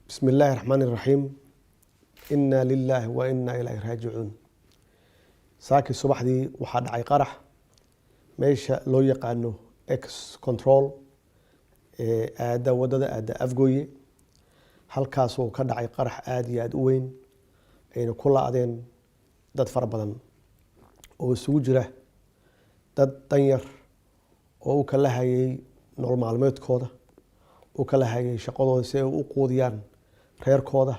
Bismi illaahi raxmaani raxiim. Inna lilaahi wa inna ilayhi raajicuun. Saakii subaxdii waxaa dhacay qarax meesha loo yaqaano Ex Control ee aada wadada aada Afgooye. Halkaasoo ka dhacay qarax aada iyo aada u weyn, ayna ku la-deen dad fara badan oo isugu jira dad danyar oo u kala hayay nolol maalmeedkooda, u kala hayay shaqadooda si ay u quudiyaan reerkooda,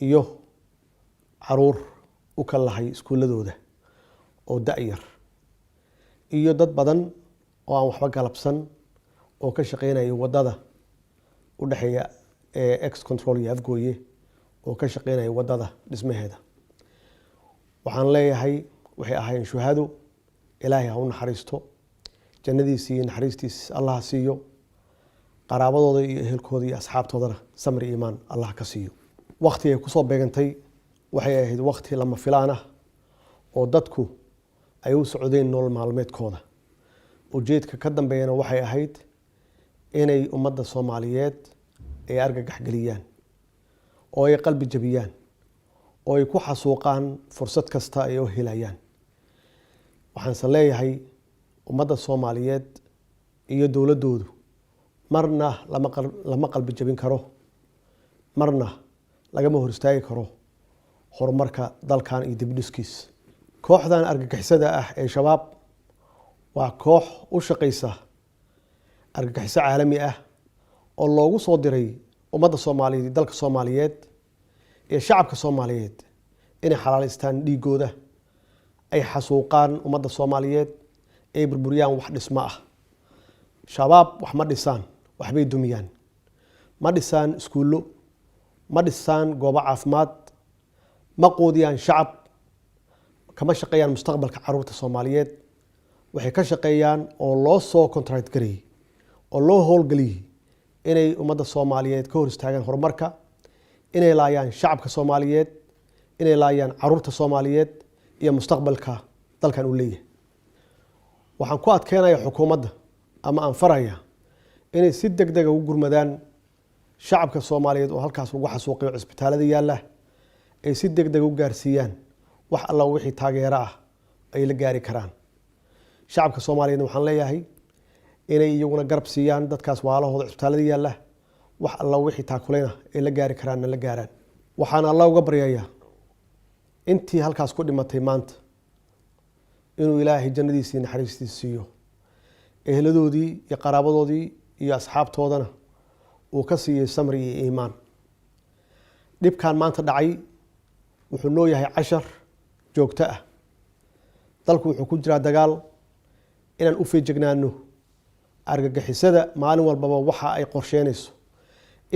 iyo caruur u kala lahay iskuuladooda oo da-yar, iyo dad badan oo aan waxba galabsan oo ka shaqeynaya wadada u dhexeeya Ex Control iyo Afgooye, oo ka shaqeynaya wadada dhismaheeda. Waxaan leeyahay, waxay ahaayeen shuhado. Ilaahay ha u naxariisto, jannadiisi iyo naxariistiis Allah siiyo, qaraabadooda iyo ehelkooda iyo asxaabtoodana samri iimaan Allah ka siiyo. Wakti ay kusoo beegantay waxay ahayd wakti lama filaan ah oo dadku ay u socdeen nolol maalmeedkooda. Ujeedka ka dambeeyana waxay ahayd inay ummadda Soomaaliyeed ay argagax geliyaan oo ay qalbi jabiyaan oo ay ku xasuuqaan fursad kasta ay u helayaan. Waxaanse leeyahay, ummadda Soomaaliyeed iyo dowladdoodu marna lama qalbi jabin karo, marna lagama hor istaagi karo horumarka dalkan iyo dibdhiskiis. Kooxdan argagixisada ah ee Shabaab waa koox u shaqeysa argagixiso caalami ah oo loogu soo diray ummadda Soomaaliyeed, dalka Soomaaliyeed iyo shacabka Soomaaliyeed inay xalaaleystaan dhiigooda, ay xasuuqaan ummadda Soomaaliyeed, ay burburiyaan wax dhismo ah. Shabaab wax ma dhisaan, waxbay dumiyaan. Ma dhisaan iskuullo, ma dhisaan goobo caafimaad, ma quudiyaan shacab, kama shaqeeyaan mustaqbalka caruurta Soomaaliyeed. Waxay ka shaqeeyaan oo loo soo contract gareeyey oo loo howlgeliyey inay ummadda Soomaaliyeed ka hor istaagaan horumarka, inay laayaan shacabka Soomaaliyeed, inay laayaan caruurta Soomaaliyeed iyo mustaqbalka dalkan uu leeyahay. Waxaan ku adkeynaya xukuumadda ama aan faraya inay si deg dega ugu gurmadaan shacabka Soomaaliyeed oo halkaas lagu xasuuqiyo cisbitaalada yaalla, ay si deg deg u gaarsiiyaan wax alla wixii taageero ah ay la gaari karaan. Shacabka Soomaaliyeedna waxaan leeyahay inay iyaguna garab siiyaan dadkaas waalahooda cisbitaalada yaalla, wax alla wixii taakuleyna ay la gaari karaanna la gaaraan. Waxaan Alla uga baryayaa intii halkaas ku dhimatay maanta inuu Ilaahay jannadiisii naxariistiisa siiyo, eheladoodii iyo qaraabadoodii iyo asxaabtoodana uu ka siiyey samri iyo iimaan. Dhibkan maanta dhacay wuxuu noo yahay cashar joogto ah. Dalku wuxuu ku jiraa dagaal. Inaan u feejignaano argagixisada maalin walbaba waxa ay qorsheynayso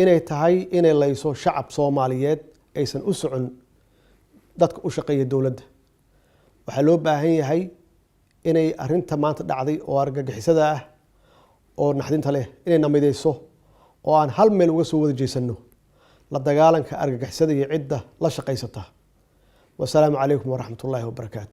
inay tahay inay layso shacab Soomaaliyeed, aysan u socon dadka u shaqeeya dowladda. Waxaa loo baahan yahay inay arinta maanta dhacday oo argagixisada ah oo naxdinta leh inay namideyso oo aan hal meel uga soo wada jeesano la dagaalanka argagixisada iyo cidda la shaqaysata. Wasalaamu calaykum waraxmat ullaahi wabarakaatu.